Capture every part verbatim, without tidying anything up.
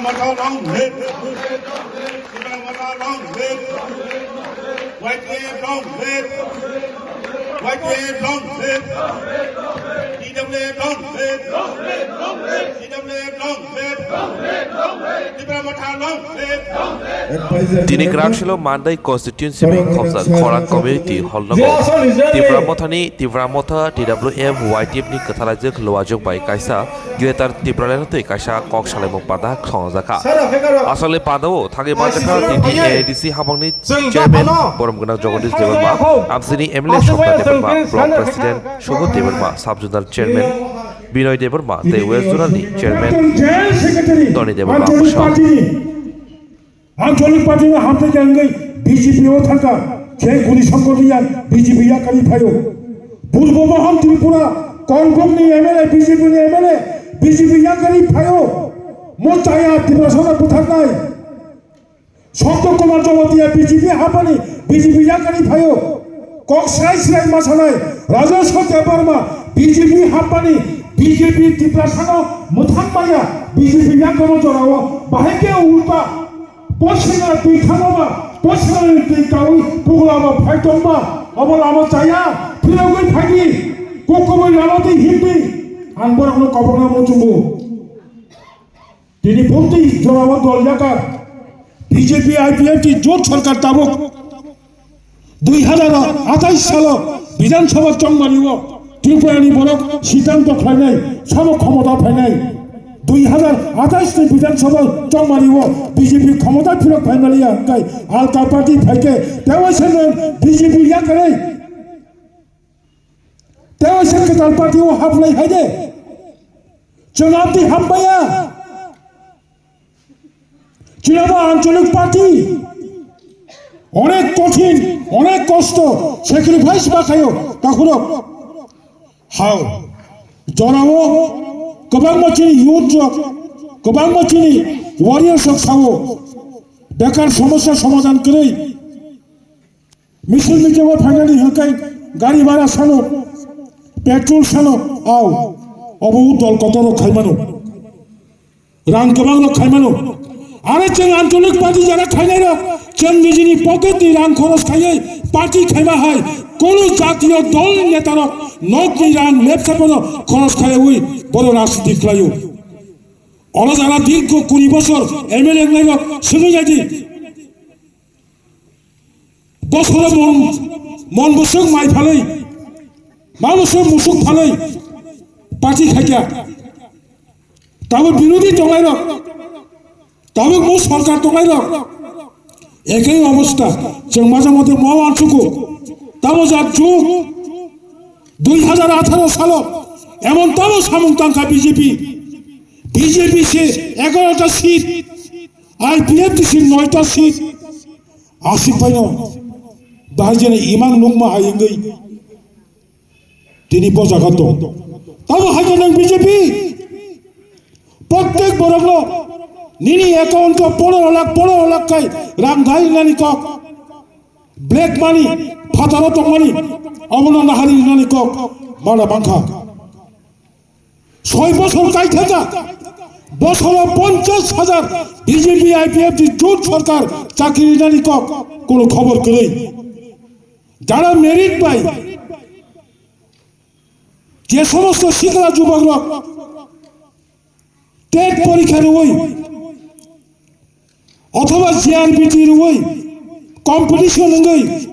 Motha long live! Tipra Motha long live! Y T F long live! Y T F long live! T W F long live! T W F long live! Tipra Motha long live! Tini Kraksilo Mandai constituency bai khobjak khorang community hall nogo Tipra Mothani, Tipra Motha, T W F, Y T F ni kwthalaijak luajak bai kaisa Greater Tipraland twi kaisa kok salaimung panda khwlangjakha. Aswkni pandao thangwi manjakha tini A D C habangni chairman borom gwnang Jagadish Debbarma, amsini M L A Sokta Debbarma, block president Sugud Debbarma, sub zonal chairman Binoy Debbarma tei West Zonal ni chairman Tony Debbarma bwsao. Ang Jolik Party no hamtai khe wngwi B J P o thangkha, khe guni songkor ni yang B J P yakarwi phaio. Purbo Mohon Tripura, Kolbok ni M L A, B J P ni M L A, B J P yakarwi phaio. Mo chaya Tiprasa no butharnai. Sotto Kumar Jamatia B J P hapani B J P yakarwi phaio. Kok srai srai ma sanai Rajesh Satya Barma B J P hapani B J P Tiprasa no mwthang maya B J P yakarwi jorao bahai khe ulta. Poisingni twi thangma, poisingni twi kaui pugla ba phai tongma, obo lama chaya, phirogwi phaidi, kokoboi lama twi himdi, ang borokno koborna muchungo. Tini bumtwi jorao dol yakar, B J P I P F T jot sarkar tabuk. Dui hazar athais salo Bidhan Sabha chongmani o Tripura ni borok siddhanto khlainai, samo khomota phainai. Dui hazar athais ni Bidhan Sabha chongmani o B J P khomota phirok phaimaliya hwnkhe alka party phaikhe tei waisa nwng B J P yakarwi tei waisa kwtal party o haplai haide chwng amtwi hampaiya. Chirabo ancholik party onek kothin, onek kosto, sacrifice ba khayo, takhurok. Hao, jorao kwbangma chini youth rok, kwbangma chini warriors rok sao, bekar somosya somadhan kwrwi. Misil miting o phainani hwnkhe gari bhara sano, petrol sano, au, obo dol kotor rok khaimano. Rang kwbang rok khaimano. Are chwng ancholik party jara khainai rok, chwng nijini pocket ni rang khoros khaiwi party khaima hai, kono jatiyo dol ni neta rok nok ni rang lepsa bono khoros khaiwi boro rajniti khlaio. Oro jara dirgho kuri bosor M L A wngnai rok swngwi naidi. Bosoro mon, mon bwswk mai phalwi, ma bwswk musuk phalwi party khaikha. Tamo birodhi tongnai rok, tamo mo sorkar tongnai rok, ekei obostha, chwng maja mote mo wansuku. Tamo jat juk dui hazar atharo salo emon tamo samung tangkha B J P. B J P se egarota seat, I P F T se noita seat. Aswk phaino bahai jani imang nukma hai wngwi tini bo jaga tong. Tamo hai jani B J P prottek borokno nini account o pondro lakh, pondro lakh kai rang dai nani kok, black money phataro tongmani obono nahari nani kok mana bangkha. Soi bosor kaithaka, bosoro ponchash hajar B J P I P F T jot sorkar chakri rinani kok, kono khobor kwrwi. Jara merit bai je somosto sikla jubok rok tet porikha rwi othoba G R B T rwi competition wngwi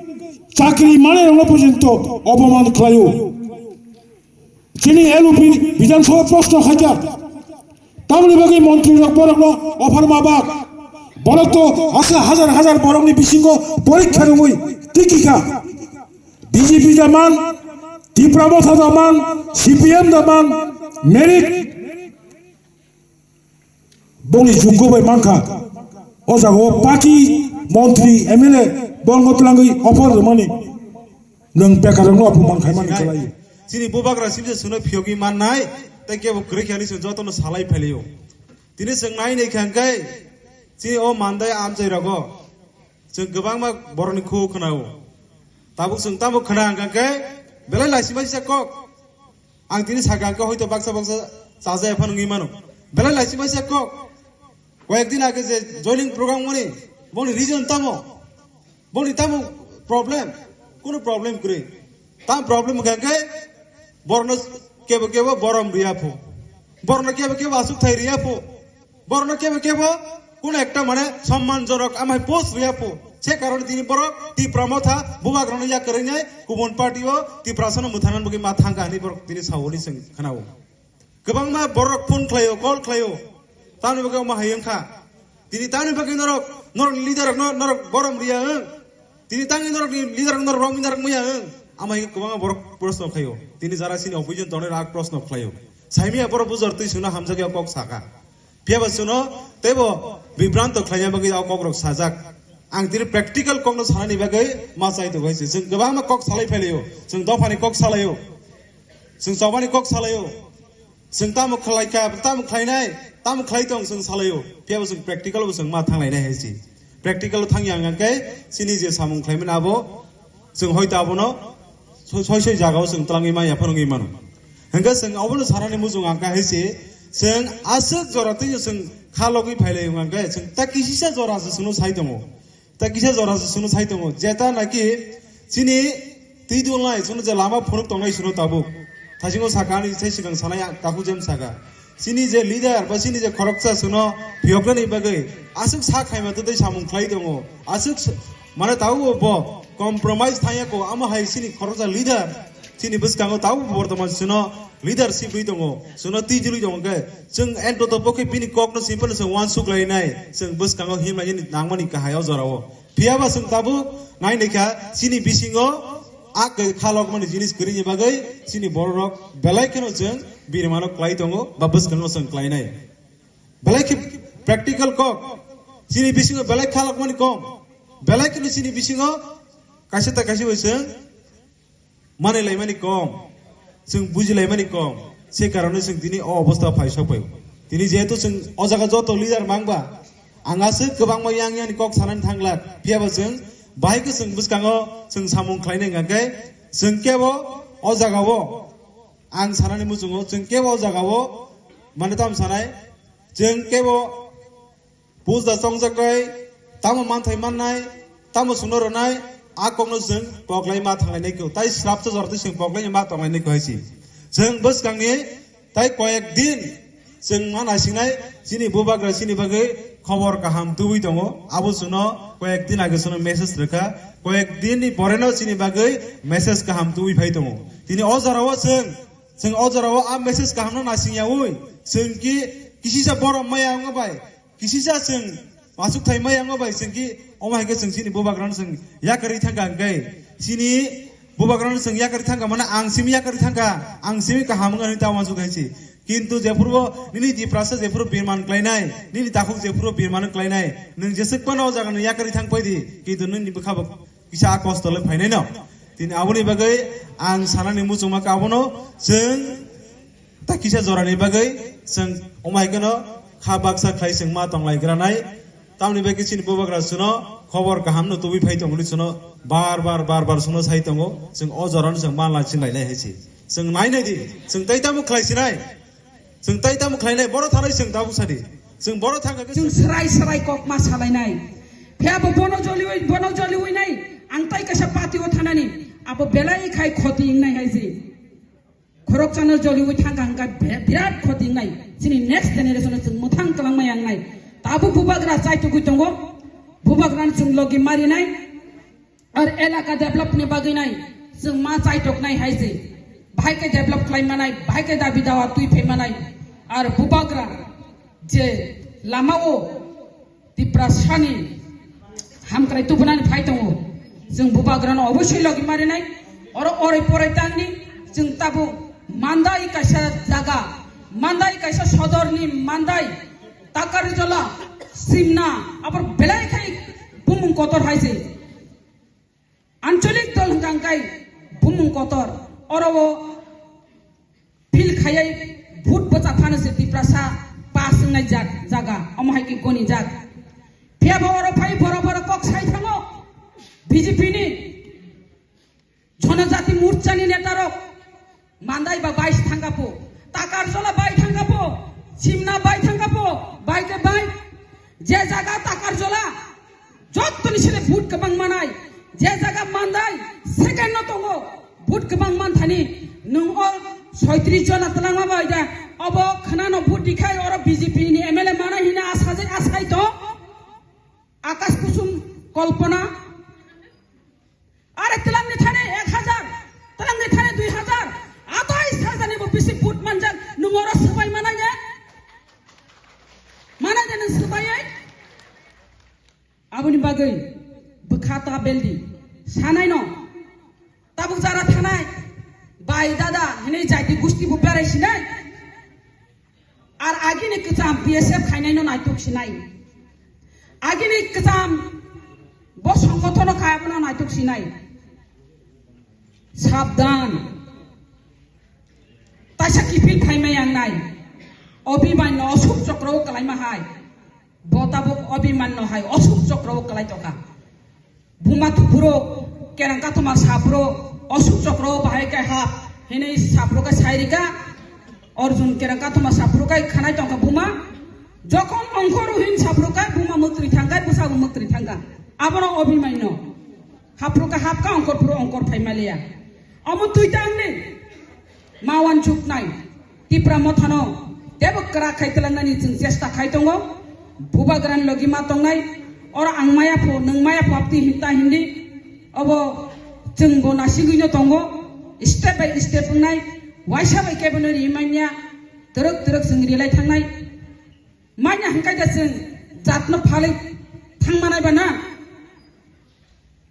chakri manwi rokno porjonto oboman khlaio. Chini L U P Bidhan Sabha proshno khaikha, tamoni bagwi montri rok borokno offer ma bak? Borok to asa hajar hajar borokni bisingo porikha rwi tikikha. B J P da man, Tipra Motha da man, C P M da man, merit bongni jukgo bai mankha. O jaga o party, montri, M L A bongno twlangwi offer rwmani nwng bekarokno aphuru man khaimani khlai. Chini bubagra simse sino phiyogwi mannai, tei kebo kwrwi khe ani se jotono salai phailio. Tini chwng nai nai kha hwnkhe chini o Mandai amchai rogo. Chwng kwbangma borokni khuk khwnao. Tabuk chwng tamo khwna hwnkha khe belai laisima sisa kok. Ang tini sakha hwnkhe hoito baksa baksa chajaya phano wngwi mano. Belai laisima sisa kok. Koyekdin age je joining program wngmani, boni reason tamo? Boni tamo problem? Kono problem kwrwi. Tam problem hwnkha khe borno kebo kebo borom riya pho. Borno kebo kebo asuk thai riya pho. Borno kebo kebo kono ekta mane somman jorok amai post riya pho. Se karone tini borok Tipra Motha bubagrano yakarwi nai kubun party o Tiprasano mwthanan bagwi ma thangkha hinwi borok tini sawi seng khnao. Kwbangma borok phone khlaio, call khlaio. Tamni bagwi omo hai wngkha. Tini tamni bagwi norok, norok leader rok, norok borom riya wng. Tini tamni norok ni leader rok, norok romwi norok maya wng. Ama hai kwbangma borok proshno khlaio. Tini jara sini opposition tongnai rak proshno khlaio. Saimia borok bujor twi sino hamjakya kok saka. Phiya ba chwngno teibo bibranto khlaina bagwi o kokrok sajak. Ang tini practical kokno sanani bagwi ma chai tongo hai se. Chwng kwbangma kok salai phailaio. Chwng dophani kok salaio. Chwng chobani kok salaio. Chwng tamo khlaikha, tamo khlainai, tamo khlai tong chwng salaio. Phiya bo chwng practical bo chwng ma thanglainai hai se. Practical thangya hwnkhe chini je samung khlaimani abo chwng hoito abono soi soi jagao chwng twlangwi manya phano wngwi mano. Hwnkhe chwng obono sanani muchung ang kha hai se, chwng aswk jora twi chwng kha logwi phailai wng khe chwng ta kisisa jora se chwngno sai tongo. Ta kisa jora se chwngno sai tongo. Jeta naki chini twi dulnai chwngno je lama phunuk tongnai chwngno tabuk. Thasingo saka ani sai swkang sanai takhuk jem saka. Chini je leader ba chini je khoroksa chwngno phiyoknani bagwi aswk sa khaima tei samung khlai tongo. Aswk s-, mane tabuk bo compromise thangya ko, amo hai chini khoroksa leader. Chini bwskango tabuk bortoman chwngno leadership rwi tongo, chwngno twijlwi tongo khe, chwng entotopokhe bini kokno simple chwng uansuk lainai, chwng bwskango himlaini nangmani kahai o jorao. Phiyaba chwng tabuk nainaikha chini bisingo a khe khalokmani jinis kwrwini bagwi chini bororok belai kheno chwng birimano klai tongo ba bwskango chwng klainai. Belai khe practical kok, chini bisingo belai khalokmani kom, belai kheno chini bisingo kaisa ta kaisa bai chwng manwi laimani kom, chwng buji laimani kom, se karone chwng tini o obostha phai sok pai. Tini jehetu chwng o jaga joto leader mang ba, ang aswk kwbangma yang yani kok sanani thangla, phiyaba chwng bahai khe chwng bwskango chwng samung khlainai hwnkha khe chwng kebo o jagao ang sanani muchungo chwng kebo o jagao mane tam sanai chwng kebo Buj da chongjaknai, tamo manthai mannai, tamo chwngno rwnai, a kokno chwng poklai ma thanglainai kho, tai srapsa jora twi chwng poklai ma tonglainai kho hai se. Chwng bwskangni tai koyek din chwng ma naisingnai, chini bubagra chini bagwi khobor kaham tubui tongo, abo chwngno koyek din age chwngno message rwkha, koyek din ni poreno chini bagwi message kaham tubui phai tongo. Tini o jorao chwng, chwng o jorao a message kahamno naising yaui, chwng ki kisisa borom maya wngma bai, Kisisa chwng aswk thai maya wngma bai chwng ki omo hai khe chwng chini bubagrano chwng yakarwi thangkha hwnkhe chini bubagrano chwng yakarwi thangkha mane ang simi yakarwi thangkha ang simi kaham wngkha hinwi ta uansuk hai se. Kintu jephuru bo nini Tiprasa jephuru birman klainai nini takhuk jephuru birman klainai nwng jeswk phano o jaga nwng yakarwi thang pai di kintu nini bwkha bo kisa a kosto le phainai no. Tini aboni bagwi ang sanani muchungma khe abono chwng ta kisa jorani bagwi chwng omo hai kheno kha baksa khlai chwng ma tong lai granai. Tamoni bagwi chini bubagra chwngno khobor kaham no tubui phai tongmani chwngno bar bar bar bar chwngno sai tongo. Chwng o jorano chwng ma lai chwng lainai hai se. Chwng nainai di, chwng tai tamo khlai sinai. Chwng tai tamo khlainai, boro thanai chwng tabuk sadi. Chwng boro thangkha khe Chwng chwng srai srai kok ma salainai. Phiya bo bono joliwi, bono joliwi nai. Ang tai kaisa party o thanani. Abo belai khai khoti wngnai hai se. Khoroksa no joliwi thangkha hwnkha be-, birat khoti wngnai. Chini next generation no chwng mwthang twlangma yangnai. Tabuk bubagra chaitugwi tongo. Bubagra no chwng logi marinai. Ar elaka develop ni bagwi nai chwng ma chaitok nai hai se. Bahai khe develop khlai manai, bahai khe dabi dawa twi phai manai. Ar bubagra je lama o Tiprasani hamkrai tubunani phai tongo. Chwng bubagrano obosoi logi marinai. Oro oroi poroi tangni chwng tabuk Mandai kaisa jaga, Mandai kaisa sodorni Mandai, Takarjola, Simna, abor belai khai bumung kotor hai se. Ancholik dol hwnkha hwnkhe bumung kotor. Oro o phil khaiwi vote bwcha phano se Tiprasa pass wngnai jak-, jaga. Omo hai khe goni jak. Phiya bo oro phai boro boro kok sai thango B J P ni Jonojati Morcha ni neta rok Mandai ba bai thangkha po, Takarjola bai thangkha po, Simna bai thangkha po, bai khe bai. Je jaga takar jola, jottoni sile vote kwbang manai, je jaga mandai, second no tongo, vote kwbang man thani, nwng o soitris jona twlangma bai da, obo khwnano vote dikhai, oro B J P ni M L A mana hina asajai asai to, Akash Kusum Kalpana, Are twlangni thani ek hajar, twlangni thani dui hajar, atoi sajani bo bisi vote manjak, nwng oro swbai manai de? Manai de nwng swbai ai? Aboni bagwi bwkha ta beldi, sanai no, tabuk jara thanai, bai dada, hinui jaiti gusti bo berai sinai. Ar agini kwcham B S F khainai no naituk sinai. Agini kwcham bo songothono khai abono naituk sinai. Sabdan. Taisa kiphil phaimai ang nai. Obiman no osuk chokro kwlaima hai. Bo tabuk Obiman no hai osuk chokro kwlai toka. Buma thupuro, kerang kathoma sapro, osuk chokro bahai kai hap, hinui sapro kai sai rika, Arjun kerang kathoma sapro kai khanai tongka buma, jokhon ongkor uhin sapro kai buma muktri thangkai, bwsabo muktri thangka, abono Obiman no hapro kai hapka, ongkor phuro ongkor phai maliya, omo twi tangni. Ma wansuknai Tipra Mothano teibo kwrak khai twlangnani chwng chesta khai tongo. Bubagrani logi ma tongnai, oro ang maya pho, nwng maya pho, aptwi hinta hindi, obo chwng bo nasigwino tongo. Step by step wngnai, waisa bai kebono ri manya, twrwk twrwk chwng rilai thangnai. Manya hwnkhe da chwng jatno phalwi thangmanai ba na?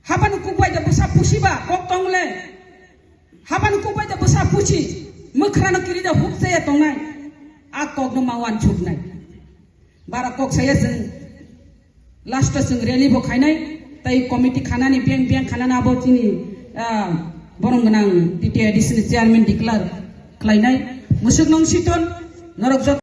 Habani kuk bai da bwsa pusi ba kok tong le. Habani kuk bai da bwsa pusi mwkhrano kiri da huk chaya tongnai. A kokno ma wansuknai. Bara kok saya chwng last o chwng rally bo khainai. Tai committee khanani beng beng khanani abo chini, ah, borong gwnang T T A D C ni chairman declare khlainai. Musuk nong siton norok jot